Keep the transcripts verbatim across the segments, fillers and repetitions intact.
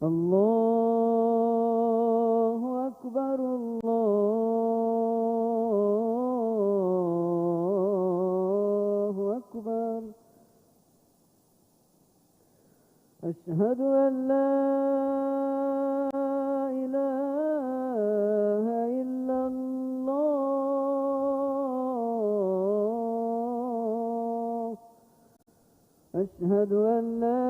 الله أكبر، الله أكبر. أشهد أن لا إله إلا الله. أشهد أن لا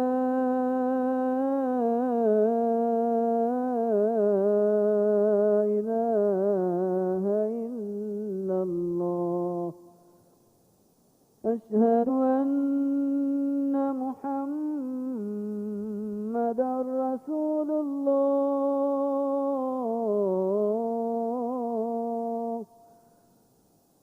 إله إلا الله. أشهد أن محمدا رسول الله.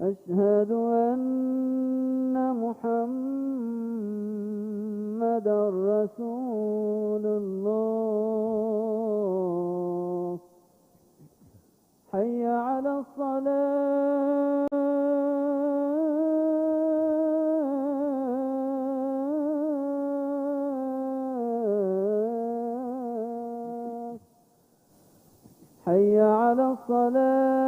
أشهد أن محمدا رسول الله. حي على الصلاة. حي على الصلاة.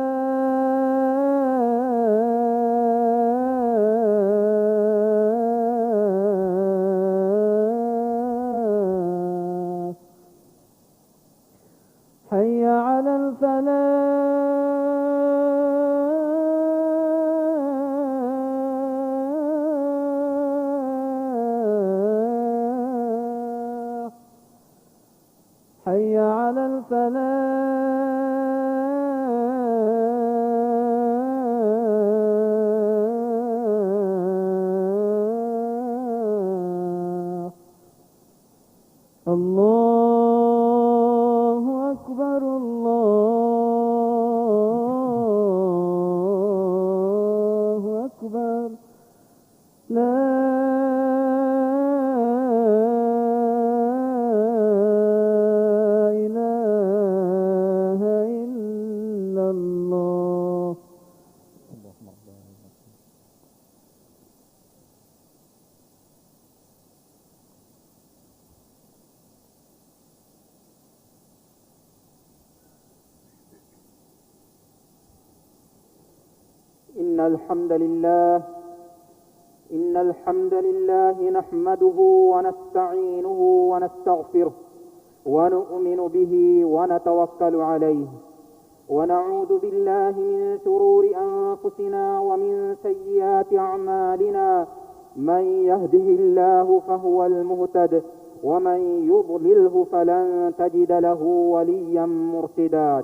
حي على الفلاح. حي على الفلاح. الله أكبر، الله أكبر. لا إله إلا الله. إن الحمد لله، إن الحمد لله نحمده ونستعينه ونستغفره، ونؤمن به ونتوكل عليه، ونعوذ بالله من شرور أنفسنا ومن سيئات أعمالنا. من يهده الله فهو المهتد، ومن يضلله فلن تجد له وليا مرشدا.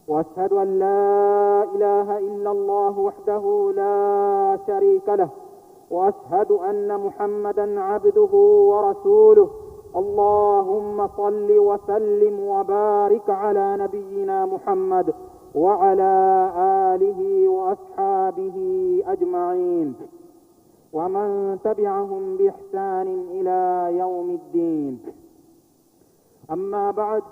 وأشهد أن لا إله إلا الله وحده لا شريك له، وأشهد أن محمدا عبده ورسوله. اللهم صل وسلم وبارك على نبينا محمد وعلى آله وأصحابه أجمعين، ومن تبعهم بإحسان إلى يوم الدين. أما بعد،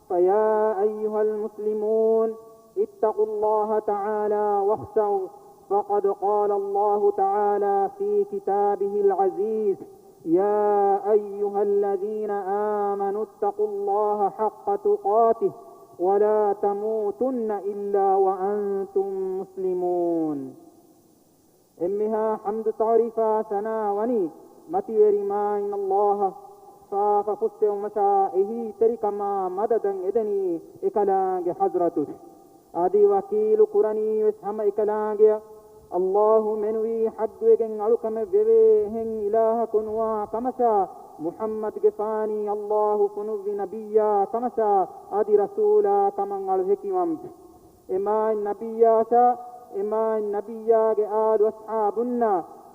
فيا أيها المسلمون، اتقوا الله تعالى واخشعوه، فقد قال الله تعالى في كتابه العزيز: يا أيها الذين آمنوا اتقوا الله حق تقاته ولا تموتن إلا وأنتم مسلمون. އެންމެހާ ޙަމްދު ތަޢުރީފާ ސަނާ ވަނީ މަތިވެރި މާތް ﷲ އަށް، ފާފަ ފުއްސެވުމަށާ އެހީތެރިކަމާ މަދަދަށް އެދެނީ އެކަލާނގެ ޙަޟްރަތު. އަދި ވަކީލު ކުރަނީވެސް ހަމަ އެކަލާނގެއަށް. ﷲ މެނުވީ ޙައްޤުވެގެން އަޅުކަމެއް ވެވޭ އެހެން އިލާހަކު ނުވާ ކަމަށާ، މުޙައްމަދުގެފާނީ ﷲ ފޮނުއްވި ނަބިއްޔާ ކަމަށާ، އަދި ރަސޫލާ ކަމަށް އަޅު ހެކިވަން. އެ މާތް ނަބިއްޔާއަށާ، އެ މާތް ނަބިއްޔާގެ އާލު އަޞްޙާބުންނާ،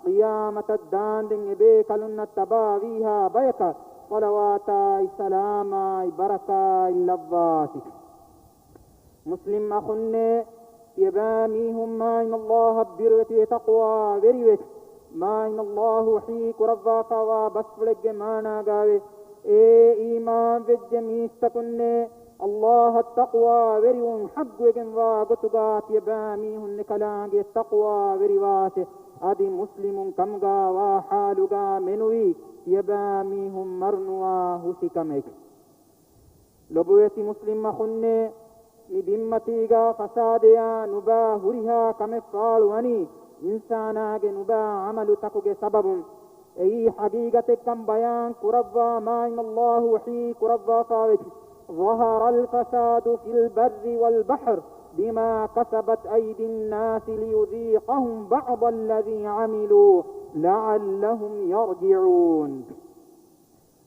ޤިޔާމަތަށް ދާންދެން އެބޭކަލުންނަށް ތަބާވީހާ ބަޔަކަށް ޞަލަވާތާއި ސަލާމާއި ބަރަކާތް ލައްވާތި. މުސްލިމް އަޚުންނޭ، ތިޔަބައިމީހުން މާތް ﷲ އަށް ބިރުވެތިވެ ތަޤްވާވެރިވެ، މާތް ﷲ ވަޙީ ކުރައްވާފައިވާ ބަސްފުޅެއްގެ މާނާގައިވޭ، އޭ އީމާންވެއްޖެ މީސްތަކުންނޭ، ﷲ އަށް ތަޤްވާވެރިވުން ޙައްޤުވެގެންވާ ގޮތުގާ ތިޔަބައިމީހުން އެކަލާނގެ ތަޤްވާވެރިވާށޭ. އަދި މުސްލިމުން ކަމުގާ ވާ ޙާލުގާ މެނުވީ ތިޔަބައިމީހުން މަރުނުވާ ހުސިކަމެއް. ލޮބުވެތި މުސްލިމް އަޚުންނޭ، މި ބިންމަތީގާ ފަސާދަޔާ ނުބާ ހުރިހާ ކަމެއް ފާޅުވަނީ އިންސާނާގެ ނުބާ ޢަމަލުތަކުގެ ސަބަބުން. އެއީ ޙަޤީޤަތެއްކަން ބަޔާން ކުރައްވާ މާތް ﷲ ވަޙީ ކުރައްވާފާވެއްޖެ، ظهر الفساد في البر والبحر بما كسبت أيدي الناس ليذيقهم بعض الذي عملوا لعلهم يرجعون.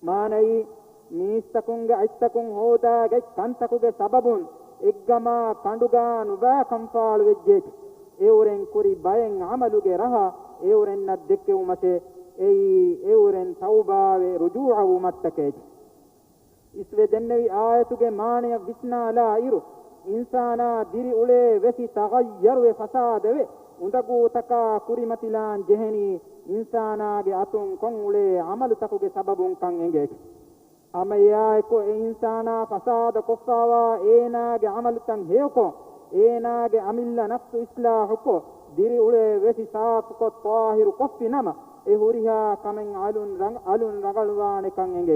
މާނައީ، މީސްތަކުންގެ އަތްތަކުން ހޯދާގަތް ކަންތަކުގެ ސަބަބުން އެއްގަމާ ކަނޑުގާ ނުބާ ކަންފާޅުވެއްޖެ. އެއުރެން ކުރި ބައެއް ޢަމަލުގެ ރަހަ އެއުރެންނަށް ދެއްކެވުމަށެ. އެއީ އެއުރެން ތައުބާވެ ރުޖޫޢަވުމަށްޓަކައެއް. އިސްވެ ދެންނެވި އާޔަތުގެ މާނަޔަށް ވިސްނާލާ އިރު، އިންސާނާ ދިރިއުޅޭ ވެސި ތަޣައްޔަރުވެ ފަސާދަވެ، އުނދަގޫތަކާ ކުރިމަތިލާން ޖެހެނީ އިންސާނާގެ އަތުން ކޮށްއުޅޭ ޢަމަލުތަކުގެ ސަބަބުން ކަން އެނގޭ. ހަމައެއާއެކު އެ އިންސާނާ ފަސާދަ ކޮށްފާވާ އޭނާގެ ޢަމަލުތައް ހެޔޮކޮށް، އޭނާގެ އަމިއްލަ ނަފްސު އިޞްލާޙުކޮށް، ދިރިއުޅޭ ވެސި ސާފުކޮށް ޠާހިރު ކޮށްފި ނަމަ، އެ ހުރިހާ ކަމެއް އަލުން ރަނގ-، އަލުން ރަނގަޅުވާނެކަން އެނގޭ.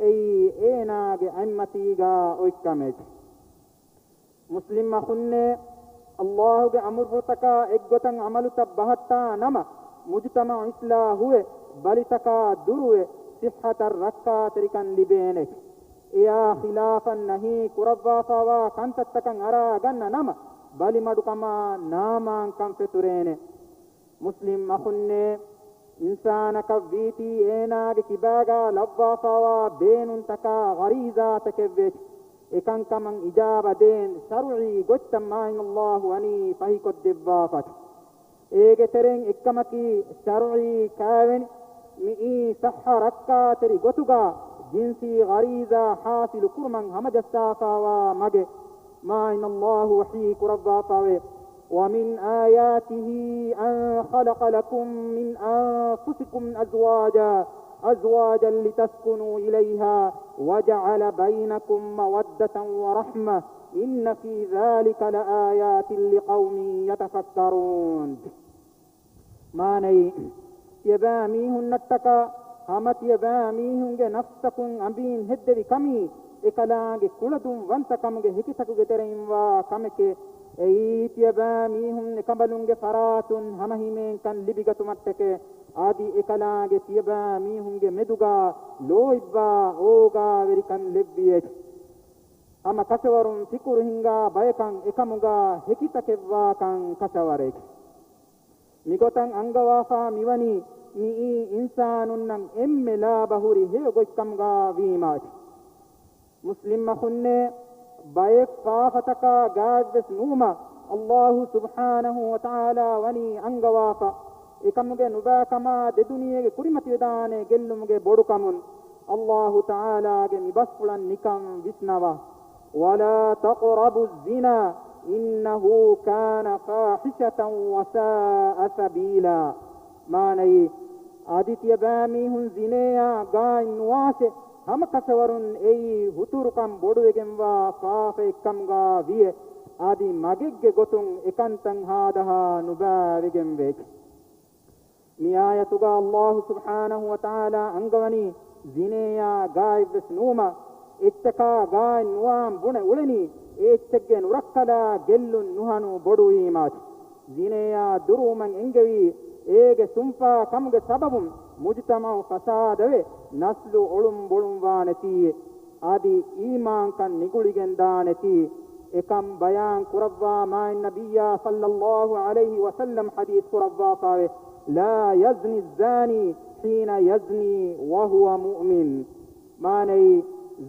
އެއީ އޭނާގެ އަތްމަތީގާ އޮތްކަމެއް. މުސްލިމް އަޚުންނޭ، ﷲގެ އަމުރުފުޅުތަކާ އެއްގޮތަށް ޢަމަލުތައް ބަހައްޓާ ނަމަ، މުޖުތަމަޢު އިޞްލާޙުވެ، ބަލިތަކާ ދުރުވެ، ޞިއްޙަތަށް ރައްކާތެރިކަން ލިބޭނެ. އެޔާ ޚިލާފަށް ނަހީ ކުރައްވާފާވާ ކަންތައްތަކަށް އަރާގަންނަ ނަމަ، ބަލިމަޑުކަމާ ނާމާންކަން ފެތުރޭނެ. މުސްލިމް އަޚުންނޭ، އިންސާނަކަށް ވީތީ އޭނާގެ ކިބާގާ ލައްވާފާވާ ބޭނުންތަކާ ޣަރީޒާތަކެއްވެ. އެކަންކަމަށް އިޖާބަ ދޭން ޝަރުޢީ ގޮތްތައް މާތް ﷲ ވަނީ ފަހިކޮށްދެއްވާފަ. އޭގެ ތެރެއިން އެއްކަމަކީ ޝަރުޢީ ކާވެނި، މިއީ ޞިއްޙަ ރައްކާތެރި ގޮތުގާ ޖިންސީ ޣަރީޒާ ޙާޞިލު ކުރުމަށް ހަމަޖައްސާފާވާ މަގެއް. މާތް ﷲ ވަޙީ ކުރައްވާފާވޭ، ومن آياته أن خلق لكم من أنفسكم أزواجا، أزواجا لتسكنوا إليها وجعل بينكم مودة ورحمة إن في ذلك لآيات لقوم يتفكرون. މާނައީ، ތިޔަބައިމީހުންނަށްޓަކާ ހަމަ ތިޔަބައިމީހުންގެ ނަފްސަކުން އަނބީން ހެއްދެވި ކަމީ، އެކަލާނގެ ކުޅަދުންވަންތަކަމުގެ ހެކިތަކުގެ ތެރެއިންވާ ކަމެކޭ. އެއީ ތިޔަބައިމީހުން އެކަނބަލުންގެ ފަރާތުން ހަމަހިމޭންކަން ލިބިގަތުމަށްޓެކޭ. އަދި އެކަލާނގެ ތިޔަބައިމީހުންގެ މެދުގާ ލޯތްބާ އޯގާވެރިކަން ލެއްވިއޭ. ހަމަ ކަށަވަރުން ފިކުރު ހިންގާ ބަޔަކަން އެކަމުގާ ހެކިތަކެއްވާކަން ކަށަވަރެއް. މިގޮތަށް އަންގަވާފާ މިވަނީ، މިއީ އިންސާނުންނަށް އެންމެ ލާބަ ހުރި ހެޔޮ ގޮތްކަމުގާ ވީމާ. މުސްލިމް އަޚުންނޭ، ބައެއް ފާފަތަކާ ގާތްވެސް ނުވުމަށް ﷲ ސުބްޙާނަހޫ ވަތަޢާލާ ވަނީ އަންގަވާފަ. އެކަމުގެ ނުބާކަމާ ދެދުނިޔޭގެ ކުރިމަތިވެދާނެ ގެއްލުމުގެ ބޮޑުކަމުން. ﷲ ތަޢާލާގެ މި ބަސްފުޅަށް ނިކަން ވިސްނަވާ. ولا تقربوا الزنا إنه كان فاحشة وساء سبيلا. މާނައީ، އަދި ތިޔަބައިމީހުން ޒިނޭއާ ގާތް ނުވާށޭ، ހަމަކަށަވަރުން އެއީ ހުތުރުކަން ބޮޑުވެގެންވާ ފާފައެއްކަމުގާ ވިޔޭ، އަދި މަގެއްގެ ގޮތުން އެކަންތައް ހާދަހާ ނުބައިވެގެންވޭ. މި އާޔަތުގާ ﷲ ސުބްޙާނަހޫ ވަތަޢާލާ އަންގަވަނީ، ޒިނޭއާ ގާތްވެސް ނުވުމަށް، އެއްޗަކާ ގާތް ނުވާން ބުނެ އުޅެނީ، އެ އެއްޗެއްގެ ނުރައްކަލާ ގެއްލުން ނުހަނު ބޮޑުވީމާ. ޒިނޭއާ ދުރުވުމަށް އެންގެވީ، އޭގެ ސުންފާ ކަމުގެ ސަބަބުން މުޖުތަމަޢު ފަސާދަވެ، ނަސްލު އޮޅުންބޮޅުންވާނެތީ. އަދި އީމާންކަން ނިގުޅިގެން ދާނެތީ. އެކަން ބަޔާން ކުރައްވާ މާތް ނަބިއްޔާ ޞައްލައްލާހު ޢަލައިހި ވަސައްލަމް ޙަދީޘް ކުރައްވާފާވޭ، لا يزني الزاني حين يزني وهو مؤمن. މާނައީ،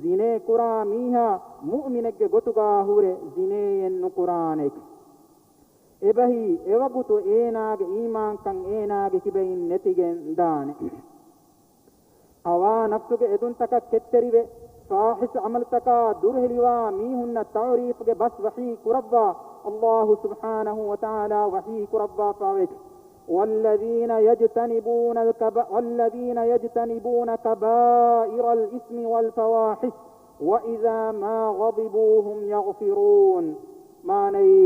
ޒިނޭ ކުރާ މީހާ މުއުމިނެއްގެ ގޮތުގާ ހުރެ ޒިނޭއެއް ނުކުރާނެ. އެބަހީ، އެވަގުތު އޭނާގެ އީމާންކަން އޭނާގެ ކިބައިން ނެތިގެން ދާނެ. ހަވާ ނަފްސުގެ އެދުންތަކަށް ކެތްތެރިވެ، ފާޙިޝް ޢަމަލުތަކާ ދުރުހެލިވާ މީހުންނަށް ތަޢުރީފުގެ ބަސް ވަޙީ ކުރައްވާ، ﷲ ސުބްޙާނަހޫ ވަތަޢާލާ ވަޙީ ކުރައްވާފާވެއްޖެ، والذين يجتنبون الكب-، والذين يجتنبون كبائر الإثم والفواحش وإذا ما غضبوا هم يغفرون. މާނައީ،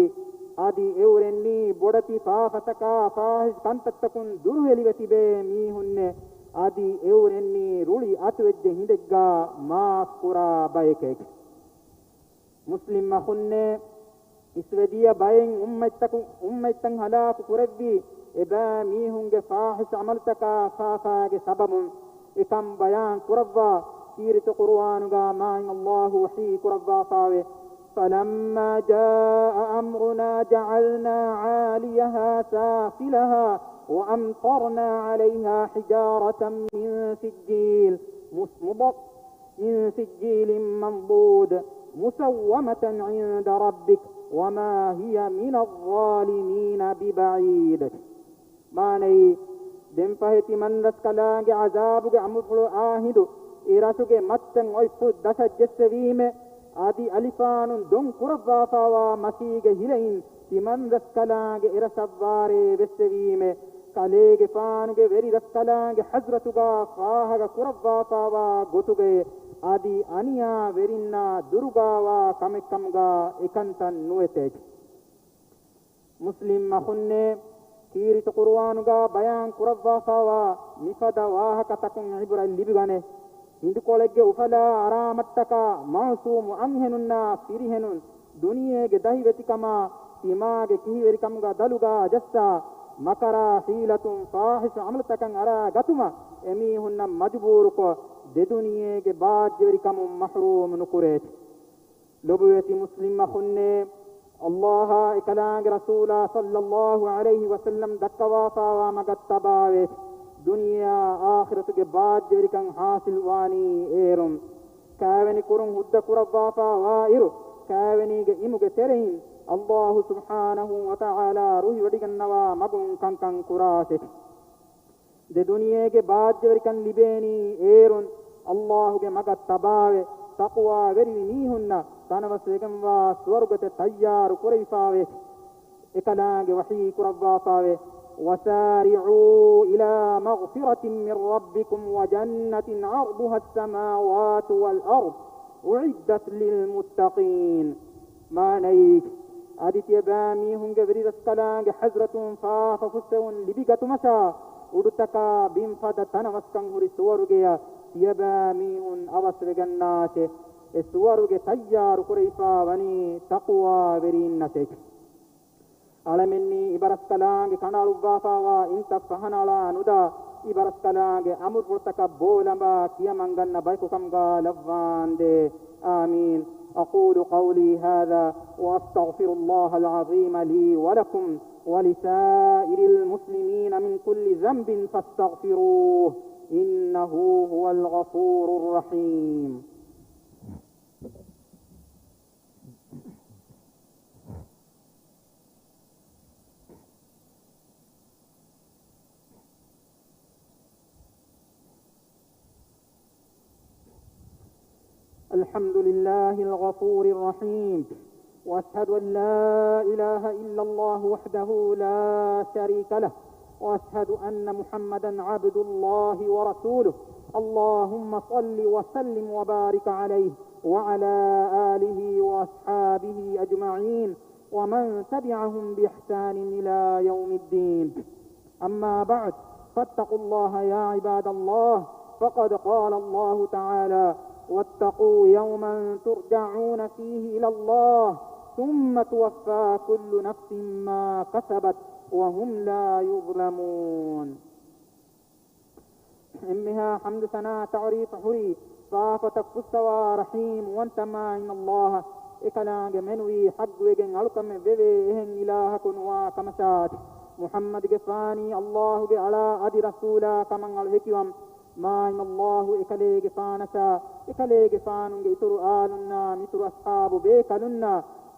އަދި އެއުރެންނީ ބޮޑެތި ފާފަތަކާ ފާޙިޝް ކަންތައްތަކުން ދުރުހެލިވެ ތިބޭ މީހުންނޭ. އަދި އެއުރެންނީ ރުޅި އަތުވެއްޖެ ހިނދެއްގާ މާފް ކުރާ ބަޔެކޭ. މުސްލިމް އަޚުންނޭ، އިސްވެދިޔަ ބައެއް އުއްމަތްތަކު، އުއްމަތްތައް ހަލާކު ކުރެއްވީ، އެބައިމީހުންގެ ފާޙިޝް ޢަމަލުތަކާ ފާފާގެ ސަބަބުން. އެކަން ބަޔާން ކުރައްވާ، ކީރިތި ޤުރުއާނުގާ މާތް ﷲ ވަޙީ ކުރައްވާފާވޭ. فلما جاء أمرنا جعلنا عاليها سافلها وأمطرنا عليها حجارة من سجيل مص-، مض-، من سجيل منضود مسومة عند ربك وما هي من الظالمين ببعيد. މާނައީ، ދެންފަހެ ތިމަންރަސްކަލާނގެ ޢަޛާބުގެ އަމުރުފުޅު އާ ހިނދު އެ ރަށުގެ މައްޗަށް އޮތް ފުށް ދަށަށް ޖެއްސެވީމޭ، އަދި އަލިފާނުން ދޮން ކުރައްވާފާވާ މަސީގެ ހިލައިން ތިމަންރަސްކަލާނގެ އެރަށަށްވާރޭ ވެއްސެވީމޭ، ކަލޭގެފާނުގެ ވެރިރަސްކަލާނގެ ޙަޟްރަތުގާ ފާހަގަ ކުރައްވާފާވާ ގޮތުގައޭ، އަދި އަނިޔާވެރިންނާ ދުރުގާވާ ކަމެއްކަމުގާ އެކަންތައް ނުވެތޭ. މުސްލިމް އަޚުންނޭ، ކީރިތި ޤުރުއާނުގާ ބަޔާން ކުރައްވާފާވާ މިފަދަ ވާހަކަތަކުން ޢިބްރަތް ލިބިގަނެ. ހިނދުކޮޅެއްގެ އުފަލާ އަރާމަށްޓަކާ މަޢުޞޫމު އަންހެނުންނާ ފިރިހެނުން ދުނިޔޭގެ ދަހިވެތިކަމާ ތިމާގެ ކިހިވެރިކަމުގަ ދަލުގާ ޖައްސާ، މަކަރާ ޙީލަތުން ފާޙިޝު ޢަމަލުތަކަށް އަރާ ގަތުމަށް އެމީހުންނަށް މަޖުބޫރުކޮށް، ދެދުނިޔޭގެ ބާއްޖަވެރިކަމުން މަޙްރޫމު ނުކުރޭތި. ލޮބުވެތި މުސްލިމް އަޚުންނޭ، ﷲ އާ އެކަލާނގެ ރަސޫލާ ޞައްލައްލާހު ޢަލައިހި ވަސައްލަމް ދައްކަވާފާވާ މަގަށް ތަބާވޭ، ދުނިޔެއާ އާޚިރަތުގެ ބާއްޖަވެރިކަން ޙާޞިލް ވާނީ އޭރުން. ކާވެނި ކުރުން ހުއްދަ ކުރައްވާފާ ވާއިރު، ކާވެނީގެ އިމުގެ ތެރެއިން ﷲ ސުބްޙާނަހޫ ވަތަޢާލާ ރުހިވޮޑިގަންނަވާ މަގުން ކަންކަން ކުރާށެ. ދެ ދުނިޔޭގެ ބާއްޖަވެރިކަން ލިބޭނީ އޭރުން، ﷲ ގެ މަގަށް ތަބާވެ، ތަޤްވާވެރިވި މީހުންނަށް ތަނަވަސްވެގެންވާ ސުވަރުގެތެ ތައްޔާރު ކުރެވިފާވޭ. އެކަލާނގެ ވަޙީ ކުރައްވާފާވޭ، وسارعوا إلى مغفرة من ربكم وجنة عرضها السماوات والأرض أعدت للمتقين. މާނައީ، އަދި ތިޔަބައިމީހުންގެ ވެރިރަސްކަލާނގެ ޙަޟްރަތުން ފާފަ ފުއްސެވުން ލިބިގަތުމަށާ، އުޑުތަކާ ބިން ފަދަ ތަނަވަސްކަން ހުރި ސުވަރުގެޔަށް ތިޔަބައިމީހުން އަވަސްވެގަންނާށެ. އެ ސުވަރުގެ ތައްޔާރު ކުރެވިފާ ވަނީ ތަޤްވާވެރީންނަށެ. އަޅަމެންނީ އިބަރަސްކަލާނގެ ކަނޑައަޅުއްވާފާވާ އިންތައް ފަހަނައަޅާ ނުދާ، އިބަރަސްކަލާނގެ އަމުރުފުޅުތަކަށް ބޯލަނބާ ކިޔަމަންގަންނަ ބަޔަކުކަމުގާ ލައްވާނދޭ. آمين. أقول قولي هذا وأستغفر الله العظيم لي ولكم ولسائر المسلمين من كل ذنب فاستغفروه إنه هو الغفور الرحيم. الحمد لله الغفور الرحيم، وأشهد أن لا إله إلا الله وحده لا شريك له، وأشهد أن محمدا عبد الله ورسوله. اللهم صل وسلم وبارك عليه وعلى آله وأصحابه أجمعين ومن تبعهم بإحسان إلى يوم الدين. أما بعد، فاتقوا الله يا عباد الله، فقد قال الله تعالى: واتقوا يوما ترجعون فيه إلى الله ثم توفى كل نفس ما كسبت وهم لا يظلمون. އެންމެހާ ޙަމްދު ސަނާ ތަޢުރީފު ހުރީ ފާފަތައް ފުއްސަވާ ރަޙީމް ވަންތަ މާތް ﷲ އަށް. އެކަލާނގެ މެނުވީ ޙައްޤުވެގެން އަޅުކަމެއް ވެވޭ އެހެން އިލާހަކު ނުވާ ކަމަށާ. މުޙައްމަދުގެފާނީ ﷲ ގެ އަޅާ އަދި ރަސޫލާ ކަމަށް އަޅު ހެކިވަން. މާތް ﷲ އެކަލޭގެފާނަށާ، އެކަލޭގެފާނުގެ އިތުރު އާލުންނާ، މިތުރު އަޞްޙާބު ބޭކަލުންނާ،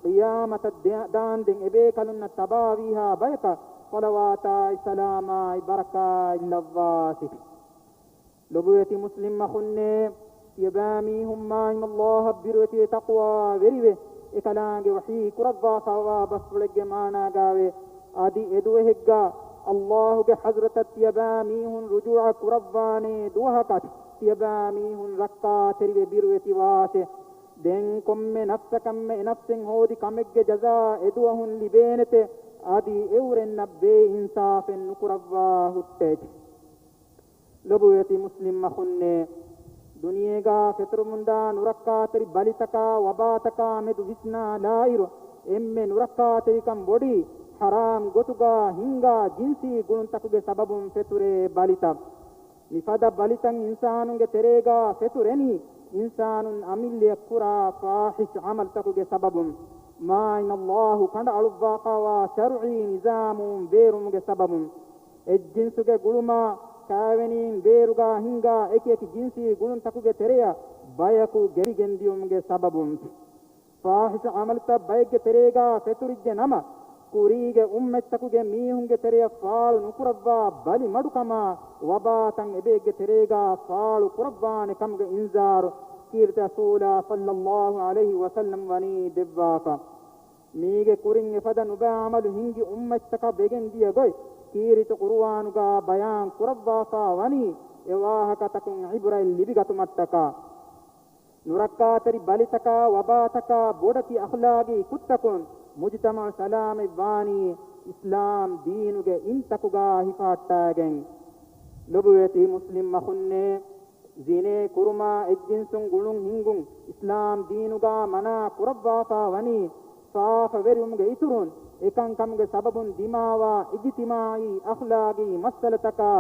ޤިޔާމަތަށް ދެ-، ދާންދެން އެބޭކަލުންނަށް ތަބާވީހާ ބަޔަކަށް ޞަލަވާތާއި ސަލާމާއި ބަރަކާތް ލައްވާތި. ލޮބުވެތި މުސްލިމް އަޚުންނޭ، ތިޔަބައިމީހުން މާތް ﷲ އަށް ބިރުވެތިވެ ތަޤްވާ ވެރިވެ، އެކަލާނގެ ވަޙީ ކުރައްވާފާވާ ބަސްފުޅެއްގެ މާނާގާވޭ. އަދި އެދުވަހެއްގާ ﷲ ގެ ޙަޟްރަތަށް ތިޔަބައިމީހުން ރުޖޫޢަ ކުރައްވާނޭ ދުވަހަކަށް ތިޔަބައިމީހުން ރައްކާތެރިވެ ބިރުވެތިވާށޭ. ދެން ކޮންމެ ނަފްސަކަށްމެ އެ ނަފްސެއް ހޯދި ކަމެއްގެ ޖަޒާ އެދުވަހުން ލިބޭނެތެ، އަދި އެއުރެންނަށް ބޭއިންސާފެއް ނުކުރައްވާ ހުއްޓޭތި. ލޮބުވެތި މުސްލިމް އަޚުންނޭ، ދުނިޔޭގާ ފެތުރުމުންދާ ނުރައްކާތެރި ބަލިތަކާ ވަބާތަކާ މެދު ވިސްނާލާއިރު، އެންމެ ނުރައްކާތެރިކަން ބޮޑީ ޙަރާމް ގޮތުގާ ހިންގާ ޖިންސީ ގުޅުންތަކުގެ ސަބަބުން ފެތުރޭ ބަލިތައް. މިފަދަ ބަލިތައް އިންސާނުންގެ ތެރޭގާ ފެތުރެނީ، އިންސާނުން އަމިއްލައަށް ކުރާ ފާޙިޝް ޢަމަލްތަކުގެ ސަބަބުން. މާތް ﷲ ކަނޑައަޅުއްވާފާވާ ޝަރުޢީ ނިޒާމުން ބޭރުވުމުގެ ސަބަބުން. އެއްޖިންސުގެ ގުޅުމާ، ކާވެނީން ބޭރުގާ ހިންގާ އެކި އެކި ޖިންސީ ގުޅުންތަކުގެ ތެރެއަށް ބަޔަކު ގެރިގެންދިޔުމުގެ ސަބަބުން. ފާޙިޝް ޢަމަލުތައް ބައެއްގެ ތެރޭގާ ފެތުރިއްޖެ ނަމަ، ކުރީގެ އުއްމަތްތަކުގެ މީހުންގެ ތެރެއަށް ފާޅު ނުކުރައްވާ ބަލި މަޑުކަމާ، ވަބާތައް އެބައެއްގެ ތެރޭގާ ފާޅު ކުރައްވާނެ ކަމުގެ އިންޒާރު ކީރިތި ރަސޫލާ ޞައްލައްލާހު ޢަލައިހި ވަސައްލަމް ވަނީ ދެއްވާފަ. މީގެ ކުރިން އެފަދަ ނުބައި ޢަމަލު ހިންގި އުއްމަތްތަކަށް ވެގެން ދިޔަ ގޮތް ކީރިތި ޤުރުއާނުގާ ބަޔާން ކުރައްވާފާ ވަނީ، އެ ވާހަކަތަކުން ޢިބްރަތް ލިބިގަތުމަށްޓަކާ. ނުރައްކާތެރި ބަލިތަކާ ވަބާތަކާ ބޮޑެތި އަޚްލާގީ ކުށްތަކުން މުޖުތަމަޢު ސަލާމަތްވާނީ އިސްލާމް ދީނުގެ އިންތަކުގާ ހިފަހައްޓާގެން. ލޮބުވެތި މުސްލިމް އަޚުންނޭ! ޒިނޭ ކުރުމާ އެއްޖިންސުން ގުޅުން ހިންގުން އިސްލާމް ދީނުގާ މަނާ ކުރައްވާފާ ވަނީ، ފާފަވެރިވުމުގެ އިތުރުން، އެކަންކަމުގެ ސަބަބުން ދިމާވާ އިޖްތިމާޢީ އަޚްލާގީ މައްސަލަތަކާ،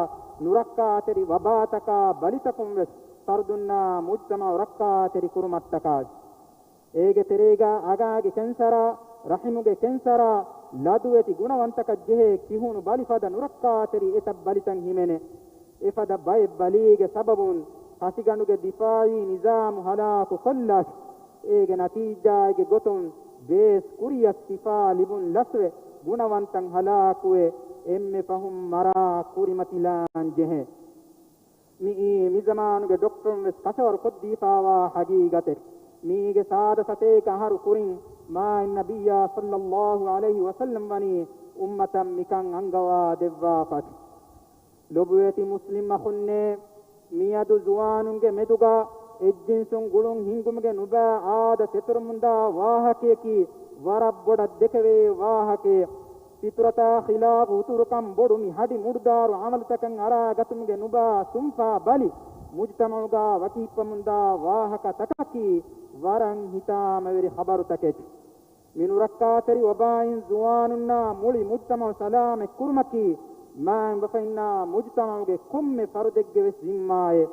ނުރައްކާތެރި ވަބާތަކާ ބަލިތަކުން ވެސް ފަރުދުންނާ މުޖްތަމަޢު ރައްކާތެރި ކުރުމަށްޓަކާ. އޭގެ ތެރޭގާ އަގާގެ ކެންސަރާ، ރަޙިމުގެ ކެންސަރާ، ލަދުވެތި ގުނަވަންތަކަށް ޖެހޭ ކިހުނު ބަލި ފަދަ ނުރައްކާތެރި އެތައް ބަލިތައް ހިމެނޭ. އެފަދަ ބައެއް ބަލީގެ ސަބަބުން ހަށިގަނޑުގެ ދިފާޢީ ނިޒާމު ހަލާކު ކޮށްލާ، އޭގެ ނަތީޖާއެއްގެ ގޮތުން ބޭސް ކުރިއަށް ސިފާ ލިބުން ލަސްވެ، ގުނަވަންތައް ހަލާކުވެ، އެންމެ ފަހުން މަރާ ކުރިމަތިލާން ޖެހޭ. މިއީ މިޒަމާނުގެ ޑޮކްޓަރުން ވެސް ކަށަވަރު ކޮށްދީފާވާ ހަގީގަތެއް. މީގެ ސާދަ ސަތޭކަ އަހަރު ކުރިން މާތް ނަބިއްޔާ ޞައްލައްލާހު ޢަލައިހި ވަސައްލަމް ވަނީ އުއްމަތަށް މިކަން އަންގަވާ ދެއްވާފަ. ލޮބުވެތި މުސްލިމް އަޚުންނޭ! މިއަދު ޒުވާނުންގެ މެދުގާ އެއްޖިންސުން ގުޅުން ހިންގުމުގެ ނުބައި އާދަ ފެތުރަމުންދާ ވާހަކަޔަކީ ވަރަށް ބޮޑަށް ދެކެވޭ ވާހަކައެއް. ފިޠުރަތާ ޚިލާފު ހުތުރުކަން ބޮޑު މި ހަޑި މުޑުދާރު ޢަމަލުތަކަށް އަރާގަތުމުގެ ނުބައި ސުންފާ ބަލި، މުޖުތަމަޢުގާ ވަކިހިއްޕަމުންދާ ވާހަކަތަކަކީ ވަރަށް ހިތާމަވެރި ޚަބަރުތަކެއް. މި ނުރައްކާތެރި ވަބާއިން ޒުވާނުންނާ މުޅި މުޖްތަމަޢު ސަލާމަތް ކުރުމަކީ، މާތް ބަފައިންނާ މުޖުތަމަޢުގެ ކޮންމެ ފަރުދެއްގެ ވެސް ޒިންމާއެއް.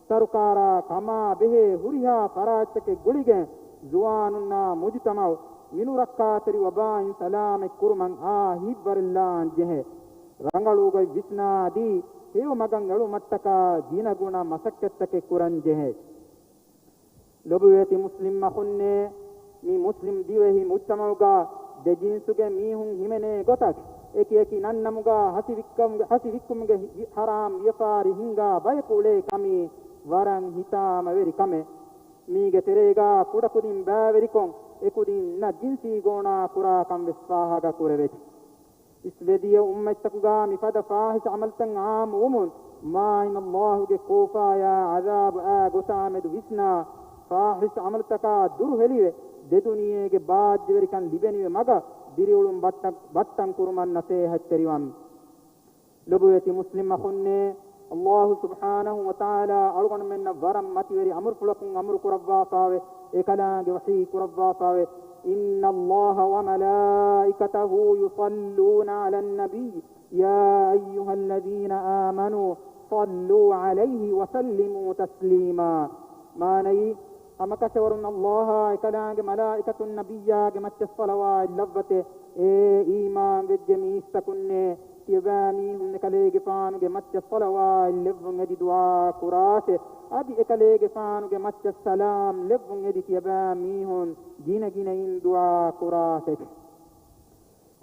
ސަރުކާރާ ކަމާ ބެހޭ ހުރިހާ ފަރާތްތަކެއް ގުޅިގެން، ޒުވާނުންނާ މުޖުތަމަޢު މި ނުރައްކާތެރި ވަބާއިން ސަލާމަތް ކުރުމަށް އާ ހިތްވަރެއްލާން ޖެހޭ. ރަނގަޅު ގޮތް ވިސްނާދީ، ހެޔޮ މަގަށް އެޅުމަށްޓަކާ ގިނަގުނަ މަސައްކަތްތަކެއް ކުރަން ޖެހޭ. ލޮބުވެތި މުސްލިމް އަޚުންނޭ! މި މުސްލިމް ދިވެހި މުޖްތަމަޢުގާ ދެ ޖިންސުގެ މީހުން ހިމެނޭ ގޮތަށް، އެކި އެކި ނަންނަމުގާ ހަސި ވިއްކަމުގެ، ހަސި ވިއްކުމުގެ ހި-، ހި-، ޙަރާމް ވިޔަފާރި ހިންގާ ބަޔަކު އުޅޭ ކަމީ ވަރަށް ހިތާމަވެރި ކަމެއް. މީގެ ތެރޭގާ ކުޑަކުދިން ބައިވެރިކޮށް، އެކުދިންނަށް ޖިންސީ ގޯނާ ކުރާ ކަން ވެސް ފާހަގަ ކުރެވޭ. އިސްވެދިޔަ އުއްމަތްތަކުގާ މިފަދަ ފާޙިޝް ޢަމަލުތައް ޢާއްމުވުމުން، މާތް ﷲ ގެ ކޯފާޔާ ޢަޛާބު އާ ގޮތާމެދު ވިސްނާ، ފާޙިޝް ޢަމަލުތަކާ ދުރުހެލިވެ، ދެދުނިޔޭގެ ބާއްޖަވެރިކަން ލިބެނިވި މަގަށް ދިރިއުޅުން ބައްޓަ-، ބައްޓަން ކުރުމަށް ނަސޭހަތްތެރިވަން. ލޮބުވެތި މުސްލިމް އަޚުންނޭ! ﷲ ސުބްޙާނަހު ވަތަޢާލާ އަޅުގަނޑުމެންނަށް ވަރަށް މަތިވެރި އަމުރުފުޅަކުން އަމުރު ކުރައްވާފާވެ، އެކަލާނގެ ވަޙީ ކުރައްވާފާވެ، إن الله وملائكته يصلون على النبي يا أيها الذين آمنوا صلوا عليه وسلموا تسليما. މާނައީ، ހަމަކަށަވަރުން ﷲ އާ އެކަލާނގެ މަލާއިކަތުން ނަބިއްޔާގެ މައްޗަށް ޞަލަވާތް ލައްވަތެ، އޭ އީމާން ވެއްޖެ މީސްތަކުންނޭ، ތިޔަބައިމީހުން އެކަލޭގެފާނުގެ މައްޗަށް ޞަލަވާތް ލެއްވުން އެދި ދުޢާ ކުރާށޭ. އަދި އެކަލޭގެފާނުގެ މައްޗަށް ސަލާމް ލެއްވުން އެދި ތިޔަބައިމީހުން ގިނަގިނައިން ދުޢާ ކުރާށޭ.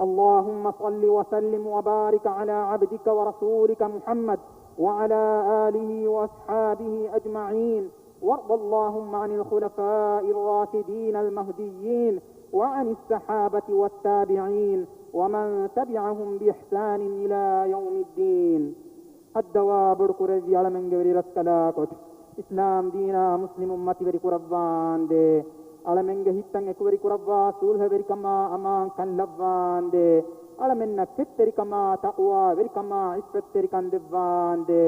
اللهم صل وسلم وبارك على عبدك ورسولك محمد وعلى آله وأصحابه أجمعين، وارض اللهم عن الخلفاء الراشدين المهديين وعن الصحابة والتابعين ومن تبعهم بإحسان إلى يوم الدين. ހައްދަވާ ބޮޑު ކުރެއްވި އަޅަމެންގެ ވެރިރަސްކަލާކޮޓް، އިސްލާމް ދީނާ މުސްލިމުން މަތިވެރި ކުރައްވާނދޭ. އަޅަމެންގެ ހިތްތައް އެކުވެރި ކުރައްވާ، ސުލްހަވެރިކަމާ އަމާންކަން ލައްވާނދޭ. އަޅަމެންނަށް ކެތްތެރިކަމާ، ތަޤްވާވެރިކަމާ، ޢިއްފަތްތެރިކަން ދެއްވާނދޭ.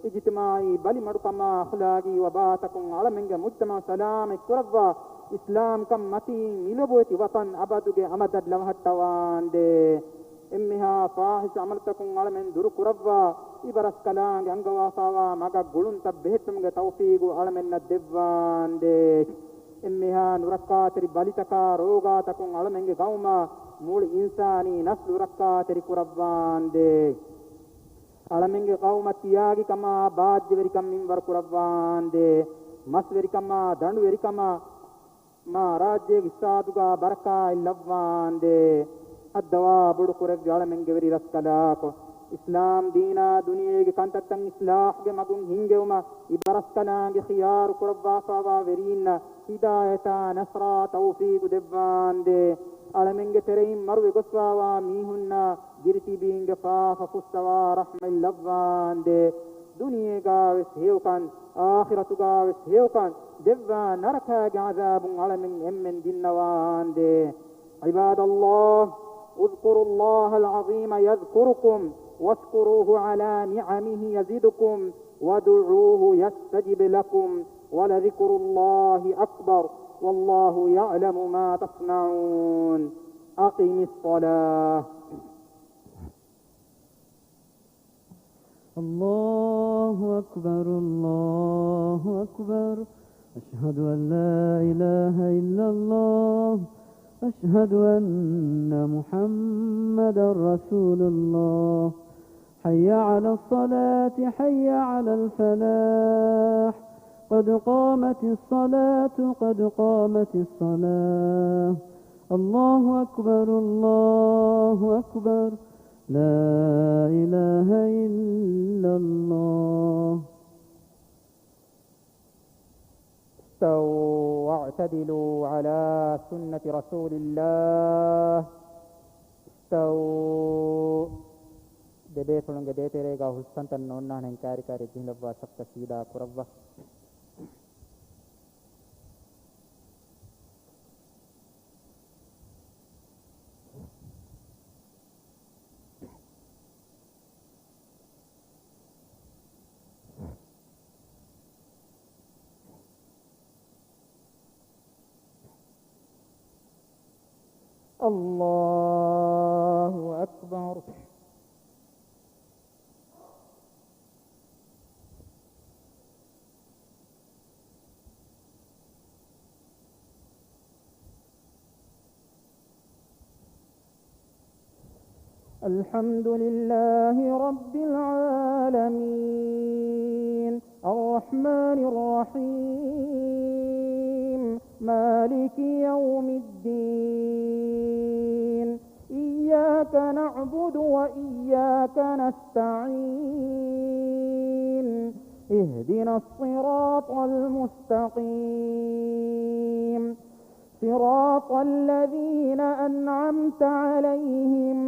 އިޖްތިމާޢީ ބަލިމަޑުކަމާ، އަޚްލާގީ ވަބާތަކުން އަޅަމެންގެ މުޖްތަމަޢު ސަލާމަތް ކުރައްވާ، އިސްލާމްކަން މަތީން މިލޮބުވެތި ވަޠަން އަބަދުގެ އަމަދަށް ލަވަހައްޓަވާނދޭ. އެންމެހާ ފާޙިޝް ޢަމަލުތަކުން އަޅަމެން ދުރުކުރައްވާ، އިބަރަސްކަލާނގެ އަންގަވާފާވާ މަގަށް ގުޅުންތައް ބެހެއްޓުމުގެ ތައުފީގު އަޅަމެންނަށް ދެއްވާނދޭ. އެންމެހާ ނުރައްކާތެރި ބަލިތަކާ ރޯގާތަކުން އަޅަމެންގެ ޤައުމާ މުޅި އިންސާނީ ނަސްލު ރައްކާތެރި ކުރައްވާނދޭ. އަޅަމެންގެ ޤައުމަށް ތިޔާގިކަމާ ބާއްޖަވެރިކަން މިންވަރު ކުރައްވާނދޭ. މަސްވެރިކަމާ ދަނޑުވެރިކަމާ މާ ރާއްޖޭގެ އިޤްތިޞާދުގަ ބަރަކާތް ލައްވާނދޭ. ހައްދަވާ ބޮޑު ކުރެއްވި އަޅަމެންގެ ވެރި ރަސްކަލާކޮ، އިސްލާމް ދީނާ ދުނިޔޭގެ ކަންތައްތައް އިޞްލާޙްގެ މަގުން ހިންގެވުމަށް އިބަރަސްކަލާނގެ ޚިޔާރު ކުރައްވާފާވާ ވެރީންނަށް ހިދާޔަތާ ނަޞްރާ ތައުފީގު ދެއްވާނދޭ. އަޅަމެންގެ ތެރެއިން މަރުވެ ގޮސްފާވާ މީހުންނަށް ދިރިތިބީންގެ ފާފަ ފުއްސަވާ ރަޙްމަތް ލައްވާނދޭ. ދުނިޔޭގަވެސް ހެޔޮކަން، އާޚިރަތުގަވެސް ހެޔޮކަން ދެއްވާ، ނަރަކާގެ ޢަޛާބުން އަޅަމެން އެންމެން ދިންނަވާނދޭ. عباد الله، اذكروا الله العظيم يذكركم، واشكروه على نعمه يزدكم، وادعوه يستجب لكم، ولذكر الله أكبر، والله يعلم ما تصنعون. أقم الصلاة. الله أكبر، الله أكبر. أشهد أن لا إله إلا الله. أشهد أن محمدا رسول الله. حي على الصلاة، حي على الفلاح. قد قامت الصلاة، قد قامت الصلاة. الله أكبر، الله أكبر. لا إله إلا الله. استووا واعتدلوا على سنة رسول الله. استووا. ދެބޭފުޅުންގެ ދޭތެރޭގަ ހުސްކަންތައް ނޯންނާނެ، ކާރި ކާރި ޖެހިލައްވާ ސަފްތައް ސީދާ ކުރައްވާ. الله أكبر. الحمد لله رب العالمين، الرحمن الرحيم، مالك يوم الدين، إياك نعبد وإياك نستعين، اهدنا الصراط المستقيم، صراط الذين أنعمت عليهم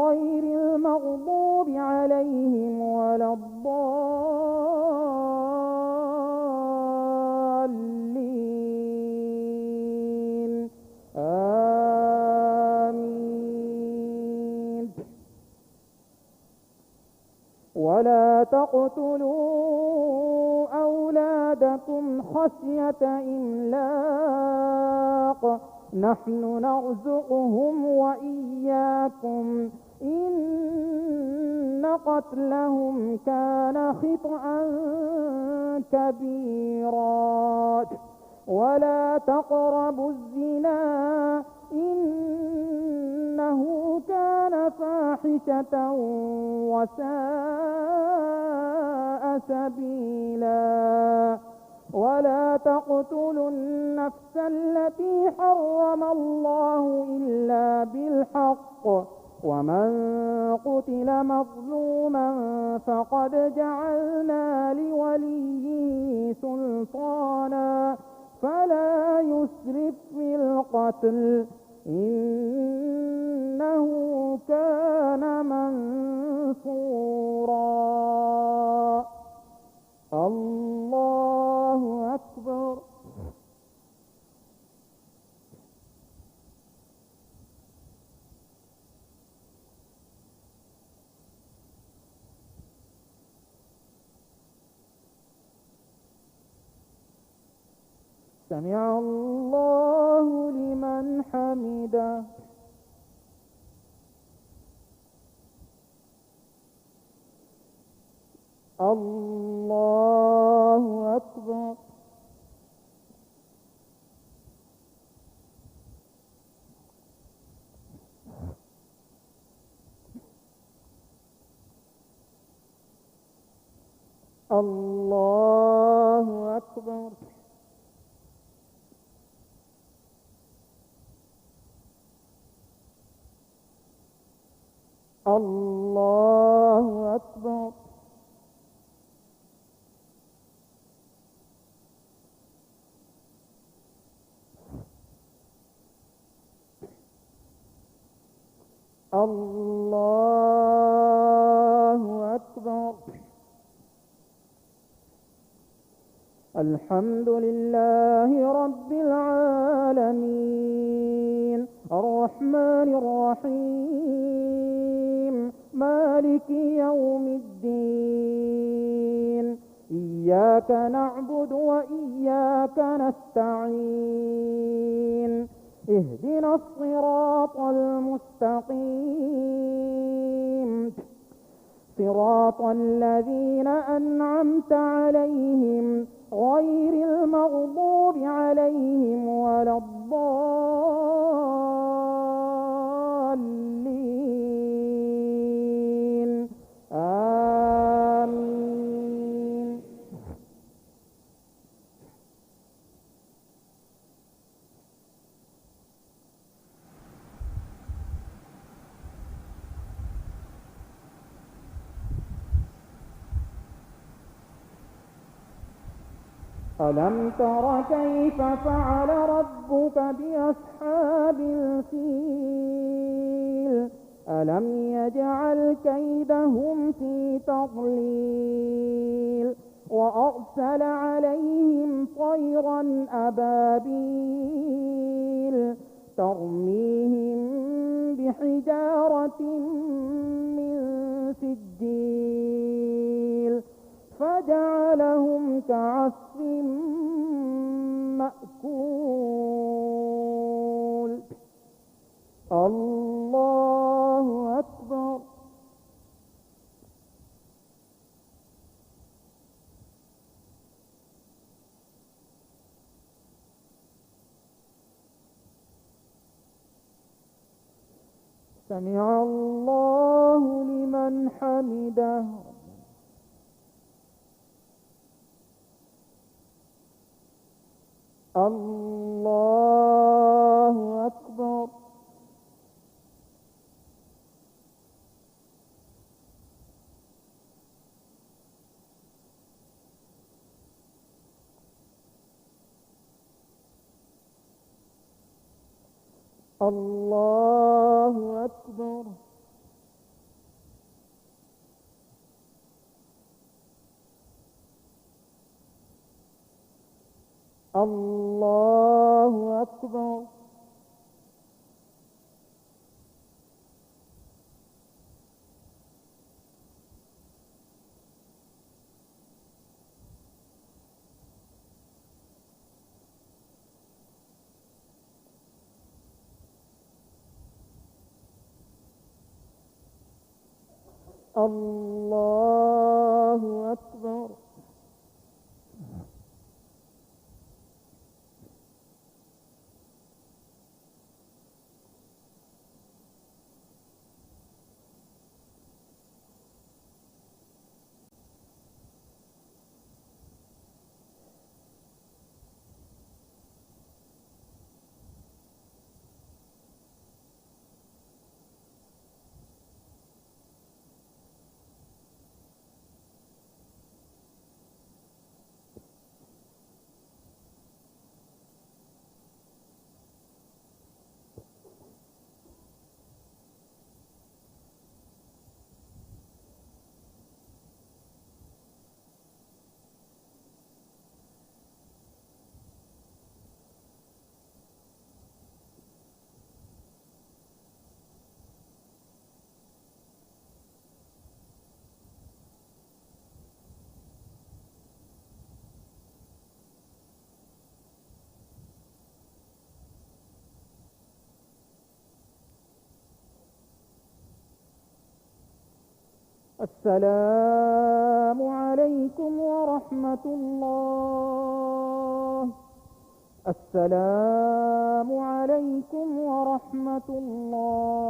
غير المغضوب عليهم ولا الضالين. آمين. ولا تقتلوا أولادكم خشية إملاق، نحن نرزقهم وإياكم، إن قتلهم كان خطأ كبيرا. ولا تقربوا الزنا إنه كان فاحشة وساء سبيلا. ولا تقتلوا النفس التي حرم الله إلا بالحق، ومن قتل مظلوما فقد جعلنا لوليه سلطانا فلا يسرف في القتل إنه كان منصورا. الله أكبر. سمع الله لمن حمده. الله أكبر. الله أكبر. الله أكبر. الله أكبر. الحمد لله رب العالمين. الرحمن الرحيم. مالك يوم الدين. إياك نعبد وإياك نستعين. اهدنا الصراط المستقيم. صراط الذين أنعمت عليهم غير المغضوب عليهم ولا الضالين. آمين. ألم تر كيف فعل ربك بأصحاب الفيل؟ ألم يجعل كيدهم في تضليل؟ وأرسل عليهم طيرا أبابيل ترميهم بحجارة من سجيل فجعلهم كعصف مأكول. الله أكبر. سمع الله لمن حمده. الله أكبر. الله أكبر. الله أكبر. الله أكبر. السلام عليكم ورحمة الله. السلام عليكم ورحمة الله.